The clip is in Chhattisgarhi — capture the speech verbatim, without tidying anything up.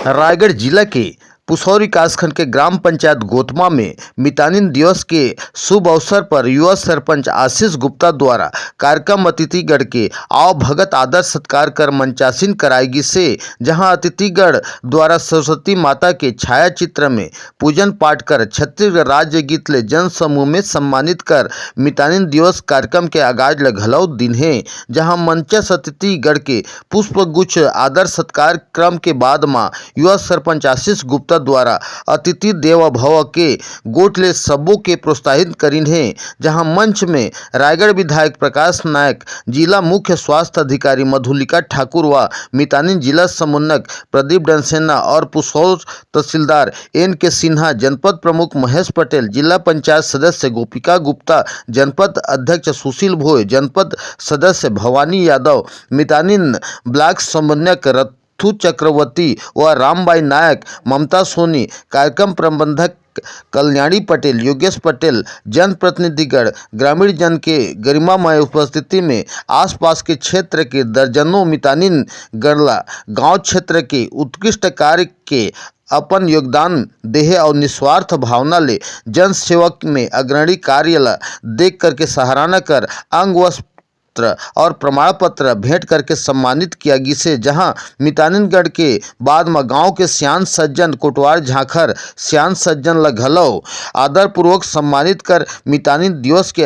रायगढ़ जिला के पुसौर विकासखंड के ग्राम पंचायत गोतमा में मितानिन दिवस के शुभ अवसर पर युवा सरपंच आशीष गुप्ता द्वारा कार्यक्रम अतिथिगढ़ के आवभगत आदर सत्कार कर मंचासीन कराय गिसे, जहां अतिथिगढ़ द्वारा सरस्वती माता के छाया चित्र में पूजन पाठ कर छत्तीसगढ़ राज्य गीत ले जन समूह में सम्मानित कर मितानिन दिवस कार्यक्रम के आगाज ल घलौ दिन हे, जहां मंचस्थ अतिथिगढ़ के पुष्प गुच्छ आदर सत्कार क्रम के बाद म युवा सरपंच आशीष गुप्ता द्वारा अतिथि देवो भव के गोठ ले सबो के प्रोत्साहित करिन हे, जहां मंच में रायगढ़ विधायक प्रकाश नायक, जिला मुख्य स्वास्थ्य अधिकारी मधुलिका ठाकुर व मितानिन जिला समन्वयक प्रदीप डनसेना और पुसौर तहसीलदार एन के सिन्हा, जनपद प्रमुख महेश पटेल, जिला पंचायत सदस्य गोपिका गुप्ता, जनपद अध्यक्ष सुशील भोय, जनपद सदस्य भवानी यादव, मितानिन ब्लॉक समन्वयक रथु चक्रवर्ती व रामबाई नायक, ममता सोनी, कार्यक्रम प्रबंधक कल्याणी पटेल, योगेश पटेल, जनप्रतिनिधिगण, ग्रामीण जन के गरिमामय उपस्थिति में आसपास के क्षेत्र के दर्जनों मितानिन गण ला गांव क्षेत्र के उत्कृष्ट कार्य के अपन योगदान देहे और निस्वार्थ भावना ले जन सेवक में अग्रणी कार्य ला देख करके सराहना कर अंग वस्त्र और प्रमाण पत्र भेंट करके सम्मानित किया गिसे, जहां मितानिनगढ़ के बाद म गांव के सियान सज्जन कोटवार झांखर सियान सज्जन ला घलो आदरपूर्वक सम्मानित कर मितानिन दिवस के